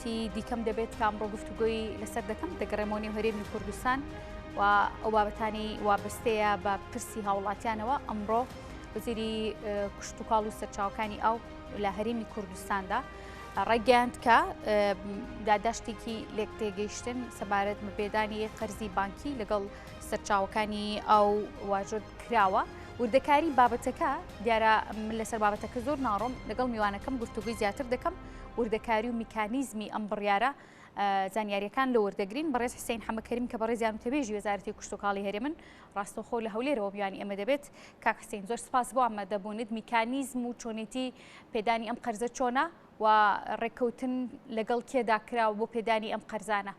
تی دیکەم دەبێت کە ئەمڕۆ گفتوگۆی لەسەر دەکەم، دەگەڕێمەوە نێو هەرێمی کوردستان و ئەو بابەتانی وابەستەیە بە پرسی هاوڵاتیانەوە. ئەمڕۆ وەزیری کشتوکاڵ و سەرچاوەکانی ئاو لە هەرێمی کوردستاندا ڕایگەیاند کە داداشتێکی لێکتێگەیشتن سەبارەت بە پێدانی قەرزی بانکی لەگەڵ سەرچاوەکانی ئاو واژۆ کراوە. وردەکاری بابەتەکە دیارە من لەسەر بابەتەکە زۆر ناڕۆم، لەگەڵ میوانەکەم گفتوگۆی زیاتر دەکەم. وردەکاری و میکانیزمی ئەم بڕیارە زانیاریەکان لە وەردەگرین. بەڕێز حسین حەمەکەریم کە بەڕێزیان وتەبێژی وەزارەتی کشتوکاڵی هەرێمن ڕاستەوخۆ لە هەولێرەوە میوانی ئێمە دەبێت. کاک حسین زۆر سپاس بۆ ئامادەبوونت. میکانیزم و چۆنێتی پێدانی ئەم قەرزە چۆنە و ڕێککەوتن لەگەڵ کێدا کراوە بۆ پێدانی ئەم قەرزانە؟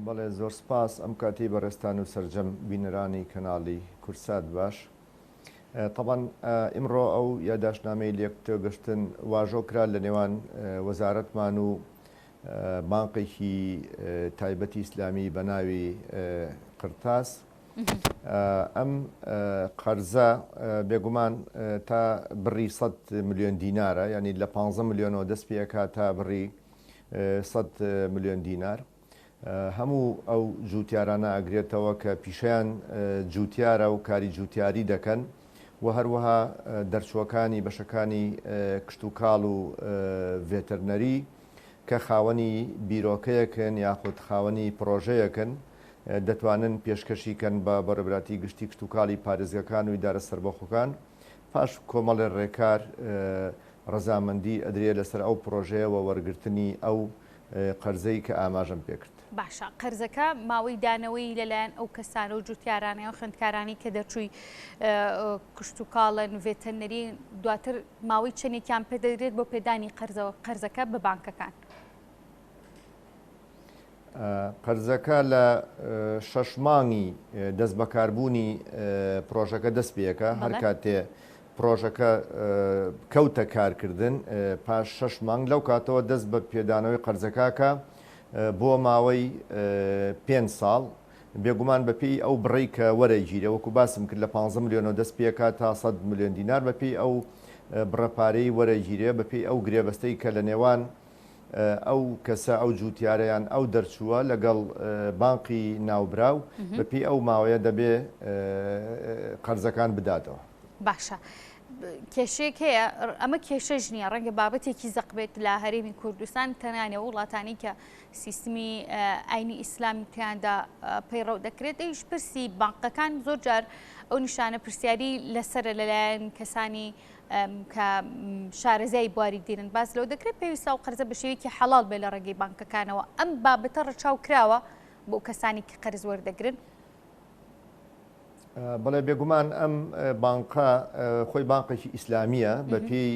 بەڵێ زۆر سپاس. ئەم کاتەی بەڕێزتان و سەرجەم بینەرانی کەناڵی کوردسات باش. تەبعەن ئیمڕۆ ئەو یاداشتنامەی لێکتێگەشتن واژۆ کرا لە نێوان وەزارەتمان و بانقێکی تایبەتی ئیسلامی بە ناوی قرتاس. ئەم قەرزە بێگومان تا بڕی 100 ملیۆن دینارە، یعنی لە 15 ملیۆنەوە دەست پێ تا بڕی 100 ملیۆن دینار. هەموو ئەو جووتیارانە ئەگرێتەوە کە پیشەیان جووتیارە و کاری جووتیاری دەکەن و هەروەها دەرچووەکانی بەشەکانی کشتوکاڵ و ڤێتەرنەری کە خاوەنی بیرۆکەیەکن یاخود خاوەنی پڕۆژەیەکن دەتوانن پێشکەشی کەن بە بەڕێوەبەراتی گشتی کشتوکاڵی پارێزگەکان و ئیدارە سەربەخۆکان پاش کۆمەڵێ ڕێکار ڕەزامەندی ئەدرێ لەسەر ئەو پڕۆژەیە و وەرگرتنی ئەو قەرزەی کە ئاماژەم پێکرد. باشە قەرزەکە ماوەی دانەوەی لەلایەن ئەو کەسانە و جوتیارانە و خوێندکارانی کە دەرچووی کشتوکاڵن ڤێتەرنەرین دواتر ماوەی چەندێکیان پێدەدرێت بۆ پێدانی قەرزەوە قەرزەکە بە بانکەکان؟ قەرزەکە لە شەش مانگی دەستبەکاربوونی پرۆژەکە دەست پێکە، هەر کاتێ پرۆژەکە کەوتە کارکردن پاش شەش مانگ لەو کاتەوە دەست بە پێدانەوەی قەرزەکەکە بۆ ماوەی پێنج ساڵ، بێگومان بەپێی ئەو بڕەی کە وەرەگیرێ وەکو باسم کرد لە 15 ملیۆنەوە دەست پێکا تا 100 ملیۆن دینار بەپێی ئەو بڕە پارەی وەرەگیرێ بەپێی ئەو گرێبەستەی کە لە نێوان ئەو کەسە، ئەو جووتیارە یان ئەو دەرچووە لەگەڵ بانقی ناوبراو بەپێی ئەو ماوەیە دەبێ قەرزەکان بداتەوە. باشە کێشەیەک هەیە، ئەمە کێشەش نییە، ڕەنگە بابەتێکی زەق بێت لە هەرێمی کوردستان تەنانێ وڵاتانی کە سیستمی ئاینی ئیسلامی تیاندا پەیڕەو دەکرێت، ئەویش پرسی بانقەکان زۆر جار ئەو نیشانە پرسیاری لەسەرە لەلایەن کەسانی کە شارەزای بواری دینن باس لەوە دەکرێت پێویستە ئەو قەرزە بە شێوەیەکی حەڵاڵ بێت لە ڕێگەی بانکەکانەوە، ئەم بابەتە ڕەچاو کراوە بۆ کەسانی کە قەرز وەردەگرن؟ بەڵێ بێگومان ئەم بانقە خۆی بانقێکی ئیسلامییە بە پێی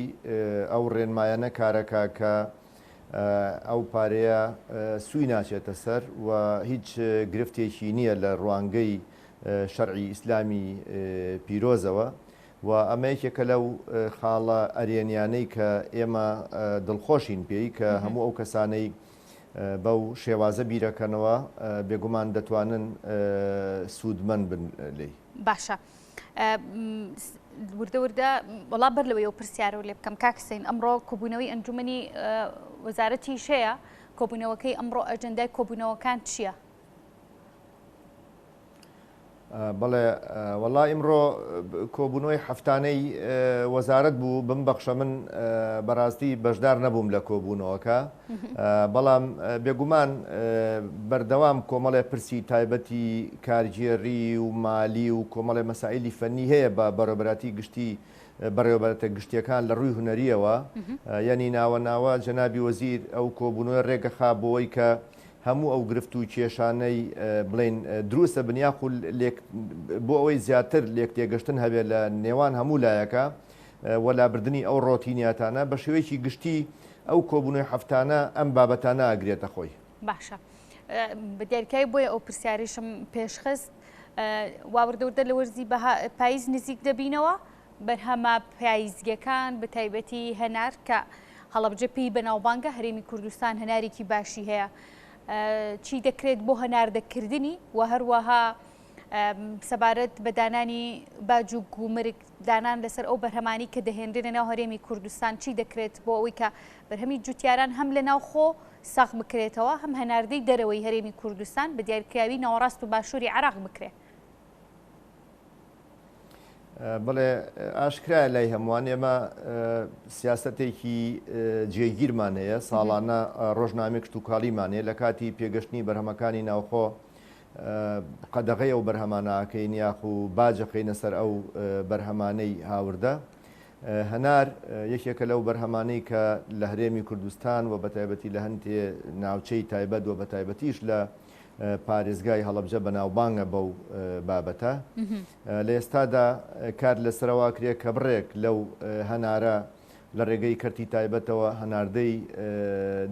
ئەو ڕێنمایانە کارەکە کە ئەو پارەیە سووی ناچێتە سەر و هیچ گرفتێکی نییە لە ڕوانگەی شەرعی ئیسلامی پیرۆزەوە و ئەمە یەکێکە لەو خاڵە ئەرێنیانەی کە ئێمە دڵخۆشین پێی کە هەموو ئەو کەسانەی بەو شێوازە بیرەکەنەوە بێگومان دەتوانن سوودمەند بن لێی. باشە وردە وردە وەڵا بەر لەوەی ئەو پرسیارەو لێ بکەم کاک حسین ئەمڕۆ کۆبوونەوەی ئەنجومەنی وەزارەتیش هەیە کۆبوونەوەکەی ئەمڕۆ ئەجەندای کۆبوونەوەکان چییە؟ بەڵێ وەڵا ئیمڕۆ کۆبوونەوەی هەفتانەی وەزارەت بوو بمبەخشە من بەڕاستی بەشدار نەبووم لە کۆبوونەوەکە بەڵام بێگومان بەردەوام کۆمەڵێ پرسی تایبەتی کارگێڕی و مالی و کۆمەڵێ مەسائلی فەنی هەیە بە بەڕێوەبەراتی گشتی بەڕێوەبەرەتە گشتیەکان لە ڕووی هونەریەوە یعنی ناوە ناوە جەنابی وەزیر ئەو کۆبوونەوەی ڕێگەخا بۆی کە هەموو ئەو گرفت و کێشانەی بڵێین دروست ئەبن یاخو لێک بۆ ئەوەی زیاتر لێکتێگەشتن هەبێت لە نێوان هەموو لایەکە و لابردنی ئەو ڕۆتینیاتانە بە شێوەیەکی گشتی ئەو کۆبوونەوەی هەفتانە ئەم بابەتانە ئەگرێتە خۆی. باشە بە دیاریکراوی بۆیە ئەو پرسیارەیشم پێشخست وا وردە وردە لە وەرزی پاییز نزیک دەبینەوە بەرهەمە پایزگەکان بە تایبەتی هەنار کە هەڵەبجە پێی بەناوبانگە، هەرێمی کوردستان هەنارێکی باشی هەیە، چی دەکرێت بۆ هەناردەکردنی و هەروەها سەبارەت بە دانانی باج و گومرگ دانان لەسەر ئەو بەرهەمانی کە دەهێنرێنە ناو هەرێمی کوردستان چی دەکرێت بۆ ئەوەی کە بەرهەمی جوتیاران هەم لە ناوخۆ ساغ بکرێتەوە هەم هەناردەی دەرەوەی هەرێمی کوردستان بە دیاریکراوی ناوەڕاست و باشووری عێراق بکرێ؟ بەڵێ ئاشکرایە لای هەمووان ئێمە سیاسەتێکی جێگیرمان هەیە ساڵانە ڕۆژنامەی کشتوکاڵیمان هەیە لە کاتی پێگەشتنی بەرهەمەکانی ناوخۆ قەدەغەی ئەو بەرهەمانە ئەکەین یاخو باج ئەخەینە سەر ئەو بەرهەمانەی هاوردە. هەنار یەکێکە لەو بەرهەمانەی کە لە هەرێمی کوردستان و بەتایبەتی لە هەندێ ناوچەی تایبەت و بەتایبەتیش لە پارێزگای هەڵەبجە بەناوبانگە بەو بابەتە. لە ئێستادا کار لەسەرەوە کرێ کە بڕێک لەو هەنارە لە ڕێگەی کەرتی تایبەتەوە هەناردەی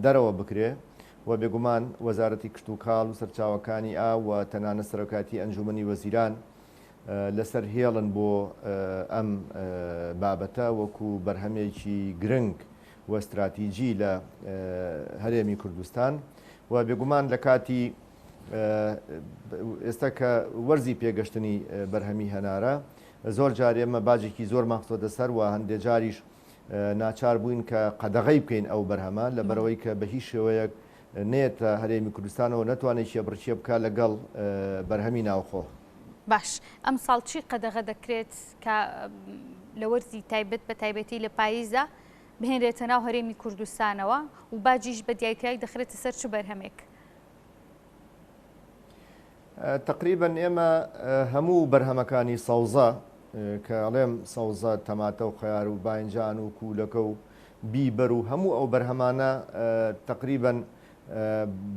دەرەوە بکرێ و بێگومان وەزارەتی کشتوکاڵ و سەرچاوەکانی ئاو و تەنانەت سەرۆکایەتی ئەنجومەنی وەزیران لەسەر هێڵن بۆ ئەم بابەتە وەکو بەرهەمێکی گرنگ و ستراتیجی لە هەرێمی کوردستان و بێگومان لە کاتی ئێستا کە وەرزی پێگەشتنی بەرهەمی هەنارە زۆر جار ئێمە باجێکی زۆرمان خستۆتە سەر و هەندێ جاریش ناچار بووین کە قەدەغەی بکەین ئەو بەرهەمە، لەبەرئەوەی کە بە هیچ شێوەیەک نەیەتە هەرێمی کوردستانەوە نەتوانێت کێبڕکێ بکات لەگەڵ بەرهەمی ناوخۆ. باش ئەمساڵ چی قەدەغە دەکرێت کە لە وەرزی تایبەت بە تایبەتی لە پاییزدا بهێنرێتە ناو هەرێمی کوردستانەوە و باجیش بە دیاریکراوی دەخرێتە سەر چ بەرهەمێک؟ تەقریبەن ئێمە هەموو بەرهەمەکانی سەوزە کە ئەڵێم سەوزە تەماتە و خەیار و باینجان و کوولەکە و بیبەر و هەموو ئەو بەرهەمانە تەقریبەن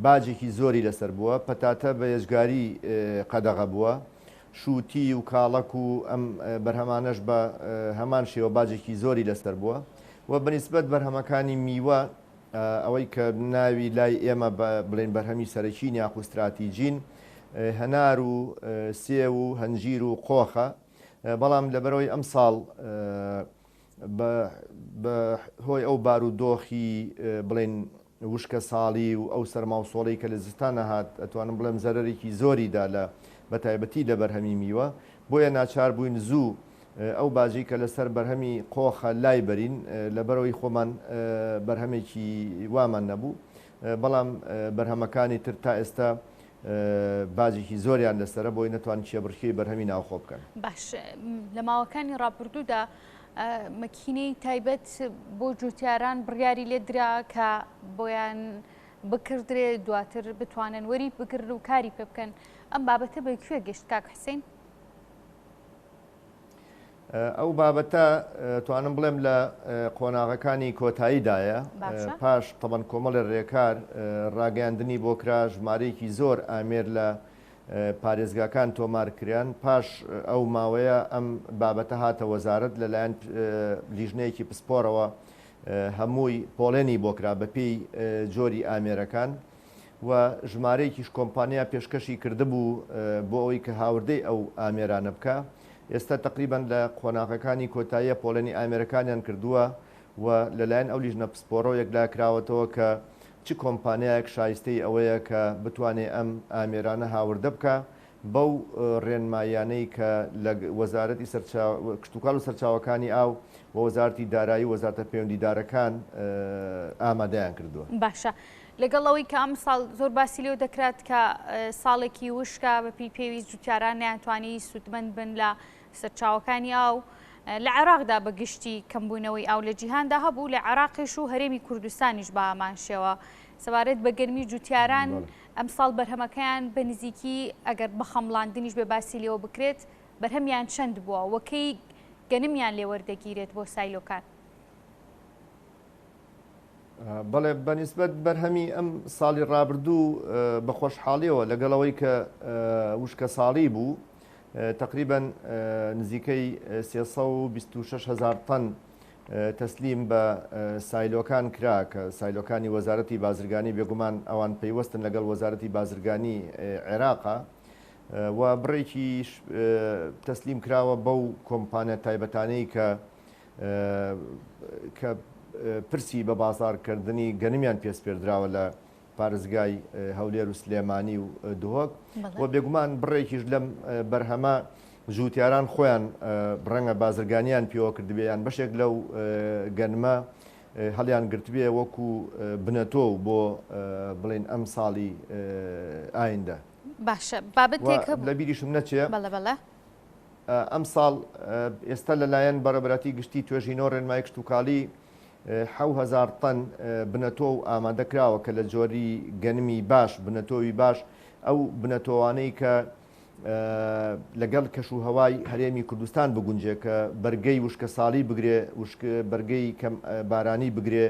باجێکی زۆری لەسەر بووە پەتاتە بە یەجگاری قەدەغە بووە شووتی و کاڵەک و ئەم بەرهەمانەش بە هەمان شێوە باجێکی زۆری لەسەر بووە و بەنیسبەت بەرهەمەکانی میوە ئەوەی کە ناوی لای ئێمە بە بڵێین بەرهەمی سەرەکین یاخو ستراتیجین هەنار و سێو و هەنجیر و قۆخە، بەڵام لەبەرئەوەی ئەمساڵ بە هۆی ئەو بارودۆخی بڵێین وشکە ساڵی و ئەو سەرما و سۆڵەی کە لە زستانە هات ئەتوانم بڵێم زەرەرێکی زۆری دا لە بەتایبەتی لە بەرهەمی میوە بۆیە ناچار بووین زوو ئەو باجەی کە لەسەر بەرهەمی قۆخە لای بەرین، لەبەرئەوەی خۆمان بەرهەمێکی وامان نەبوو، بەڵام بەرهەمەکانی تر تا ئێستا باجێکی زۆریان لەسەرە بۆی نەتوان کێبڕکێی بەرهەمی ناوخۆ بکەن. باش لە ماوەکانی ڕابردوودا مەکینەی تایبەت بۆ جوتیاران بڕیاری لێ درا کە بۆیان بکردرێ دواتر بتوانن وەری بگرن و کاری پێ بکەن ئەم بابەتە بە کوێ گەشت کاک حسین؟ ئەو بابەتە توانم بڵێم لە قۆناغەکانی کۆتاییدایە پاش تەبەن کۆمەڵی رێکار ڕاگەیاندنی بۆ کرا ژمارەیەکی زۆر ئامێر لە پارێزگاکان تۆمار کران پاش ئەو ماوەیە ئەم بابەتە هاتە وەزارەت لەلایەن لیژنەیەکی پسپۆرەوە هەمووی پۆڵێنی بۆ کرا بەپێی جۆری ئامێرەکان و ژمارەیەکیش کۆمپانیا پێشکەشی کردبوو بۆ ئەوەی کە هاوردەی ئەو ئامێرانە بکا، ئێستا تەقریبەن لە قۆناغەکانی کۆتاییە پۆڵێنی ئامێرەکانیان کردووە و لەلایەن ئەو لیژنە پسپۆڕەوە یەکلاکراوەتەوە کە چ کۆمپانیایەک شایستەی ئەوەیە کە بتوانێ ئەم ئامێرانە هاوردە بکا بەو ڕێنماییانەی کە لە وەزارەتی کشتوکاڵ و سەرچاوەکانی ئاو و وەزارەتی دارایی و وەزارەتە پەیوەندیدارەکان ئامادەیان کردووە. باشە لەگەڵ ئەوەی کە ئەمساڵ زۆر باسی لێوە دەکرات کە ساڵێکی وشکە بەپێی پێویست جوتیاران نەیانتوانی سوودمەند بن لە سەرچاوەکانی ئاو لە عێراقدا بە گشتی کەمبوونەوەی ئاو لە جیهاندا هەبوو لە عێراقیش و هەرێمی کوردستانیش بە هەمان شێوە سەبارەت بە گەرمی جوتیاران ئەمساڵ بەرهەمەکەیان بە نزیکی ئەگەر بە خەمڵاندنیش بێ باسی لێوە بکرێت بەرهەمیان چەند بووە و کەی گەنمیان لێ وەردەگیرێت بۆ سایلۆکان؟ بەڵێ بەنیسبەت بەرهەمی ئەم ساڵی ڕابردوو بە خۆشحاڵیەوە لەگەڵ ئەوەی کە وشکە ساڵی بوو تقریبا نزیکەی 326 هزار تەن تەسلیم بە سایلۆکان کرا کە سایلۆکانی وەزارەتی بازرگانی بێگومان ئەوان پەیوەستن لەگەڵ وەزارەتی بازرگانی عێراقا و بڕێکیش تەسلیم کراوە بەو کۆمپانیا تایبەتانەی کە کە پرسی بە بازاڕکردنی گەنمیان پێسپێردراوە لە پارێزگای هەولێر و سلێمانی و دهۆک و بێگومان بڕێکیش لەم بەرهەمە جووتیاران خۆیان ڕەنگە بازرگانیان پێوە کردبێ یان بەشێک لەو گەنمە هەڵیان گرتبێ وەکو بنەتۆو بۆ بڵێن ئەم ساڵی ئایندە. باشە بابەتێک هەبوو. لە بیریشم نەچێ. بەڵێ بەڵێ. ئەمساڵ ئێستا لەلایەن بەڕێوەبەرایەتی گشتی توێژینەوە ڕێنمایی کشتوکاڵی 7000 تەن بنەتۆو ئامادە کراوە کە لە جۆری گەنمی باش بنەتۆوی باش ئەو بنەتۆوانەی کە لەگەڵ کەش و هەوای هەرێمی کوردستان بگونجێ کە بەرگەی وشکەساڵی بگرێ وشک بەرگەی کەم بارانی بگرێ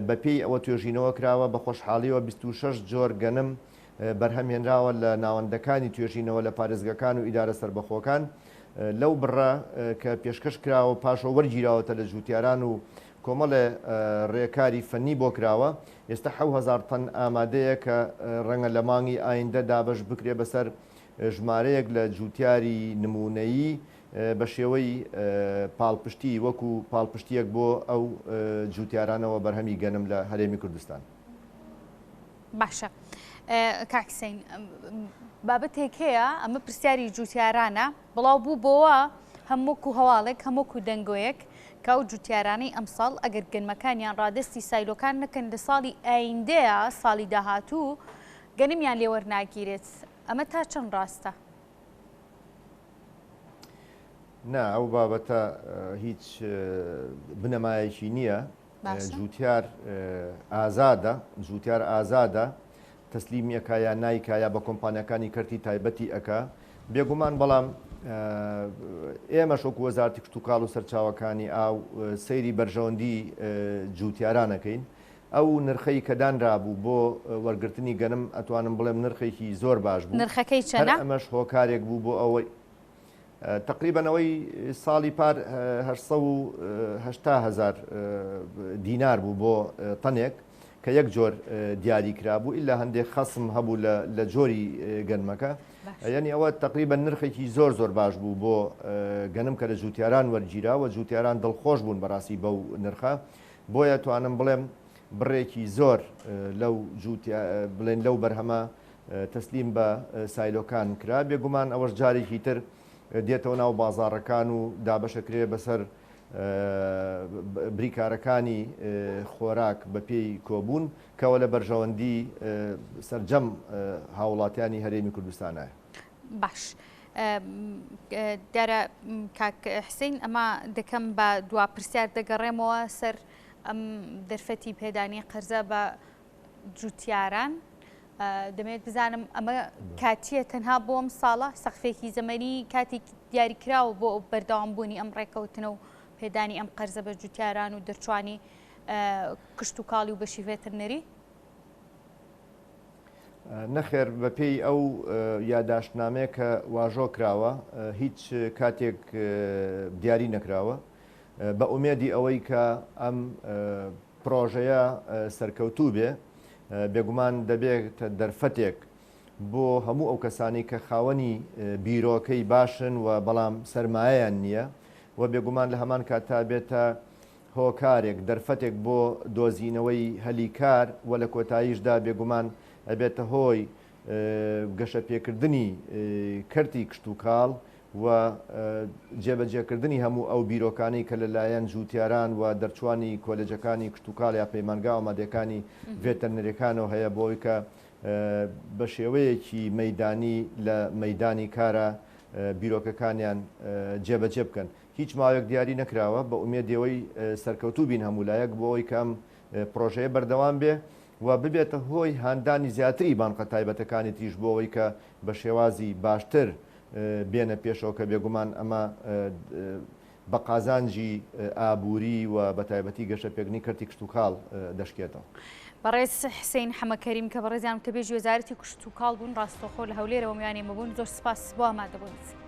بەپێی ئەوە توێژینەوە کراوە بە خۆشحاڵیەوە 26 جۆر گەنم بەرهەم هێنراوە لە ناوەندەکانی توێژینەوە لە پارێزگەکان و ئیدارە سەربەخۆکان لەو بڕە کە پێشکەش کراوە پاشەوە وەرگیراوەتە لە جووتیاران و کۆمەڵێ ڕێکاری فەنی بۆ کراوە، ئێستا 7000 تەن ئامادەیە کە ڕەنگە لە مانگی ئایندە دابەش بکرێ بەسەر ژمارەیەک لە جووتیاری نموونەیی بە شێوەی پاڵپشتی وەکو پاڵپشتییەک بۆ ئەو جووتیارانەوە بەرهەمی گەنم لە هەرێمی کوردستان. باشە کاک حسین بابەتێک هەیە ئەمە پرسیاری جوتیارانە بڵاو بوو بۆوە هەم وەکو هەواڵێک هەم وەکو دەنگۆیەک کە ئەو جوتیارانەی ئەمساڵ ئەگەر گەنمەکانیان ڕادەستی سایلۆکان نەکەن لە ساڵی ئایندەیە ساڵی داهاتوو گەنمیان لێوەرناگیرێت ئەمە تا چەند ڕاستە؟ نا ئەو بابەتە هیچ بنەمایەکی نییە جوتیار ئازادە جوتیار ئازادە تەسلیمی ئەکا یا نایکا یا بە کۆمپانیاکانی کەرتی تایبەتی ئەکا بێگومان بەڵام ئێمەش وەکو وەزارەتی کشتوکاڵ و سەرچاوەکانی ئاو سەیری بەرژەوەندی جوتیاران ئەکەین ئەو نرخەی کە دانرابوو بۆ وەرگرتنی گەنم ئەتوانم بڵێم نرخێکی زۆر باش بوو نرخەکەی چەنە؟ هەر ئەمەش هۆکارێک بوو بۆ ئەوەی تەقریبەن ئەوەی ساڵی پار 880 هەزار دینار بوو بۆ تەنێک کە یەک جۆر دیاری کرابوو ئیلا هەندێک خەسم هەبوو لە جۆری گەنمەکە یعنی ئەوە تقریبا نرخێکی زۆر زۆر باش بوو بۆ گەنم کە لە جوتیاران وەرگیرا و جوتیاران دڵخۆش بوون بەڕاستی بەو نرخە بۆیە توانم بڵێم بڕێکی زۆر لەو جوتیا بڵێن لەو بەرهەمە تەسلیم بە سایلۆکان کرا، بێگومان ئەوەش جارێکی تر دێتەوە ناو بازاڕەکان و دابەشەکرێ بەسەر بریکارەکانی خۆراک بەپێی کۆبوون کەوە لە بەرژەوەندی سەرجەم هاوڵاتیانی هەرێمی کوردستانایە. باش دیارە کاک حسین ئەمە دەکەم بە دوا پرسیار دەگەڕێمەوە سەر ئەم دەرفەتی پێدانی قەرزە بە جوتیاران دەمێت بزانم ئەمە کاتیە تەنها بۆ ئەم ساڵە سەقفێکی زەمەنی کاتی دیاریکراوە بۆ بەردەوام بوونی ئەم ڕێکەوتنە و پێدانی ئەم قەرزە بە جوتیاران و دەرچوانی کشت و کاڵی و بەشی ڤێترنەری؟ نەخێر بەپێی ئەو یاداشتنامەیە کە واژۆ کراوە هیچ کاتێک دیاری نەکراوە بە ئومێدی ئەوەی کە ئەم پرۆژەیە سەرکەوتوو بێ، بێگومان دەبێتە دەرفەتێک بۆ هەموو ئەو کەسانەی کە خاوەنی بیرۆکەی باشن و بەڵام سەرمایەیان نییە و بێگومان لە هەمان کاتتا بێتە هۆکارێک، دەرفەتێک بۆ دۆزینەوەی هەلی کار و لە کۆتاییشدا بێگومان ئەبێتە هۆی گەشەپێکردنی کەرتی کشتوکاڵ و جێبەجێکردنی هەموو ئەو بیرۆکانەی کە لەلایەن جووتیاران و دەرچووانی کۆلێجەکانی کشتوکاڵ یا پەیمانگا ئامادەیەکانی ڤێتەرنەریەکانەوە هەیە بۆ ئەوەی کە بە شێوەیەکی مەیدانی لە مەیدانی کارا بیرۆکەکانیان جێبەجێ بکەن. هیچ ماوەیەک دیاری نەکراوە، بە ئومێدی ئەوەی سەرکەوتوو بین هەموو لایەک بۆ ئەوەی کە ئەم پڕۆژەیە بەردەوام بێ و ببێتە هۆی هاندانی زیاتری بانقە تایبەتەکانی تریش بۆ ئەوەی کە بە شێوازی باشتر بێنە پێشەوە کە بێگومان ئەمە بە قازانجی ئابووری و بە تایبەتی گەشەپێکردنی کەرتی کشتوکاڵ دەشکێتەوە. بەڕێز حسین حەمەکەریم کە بەڕێزیان وتەبێژی وەزارەتی کشتوکاڵ بوون ڕاستەوخۆ لە هەولێرەوە میوانی ئێمە بوون زۆر سپاس بۆ ئامادەبوونت.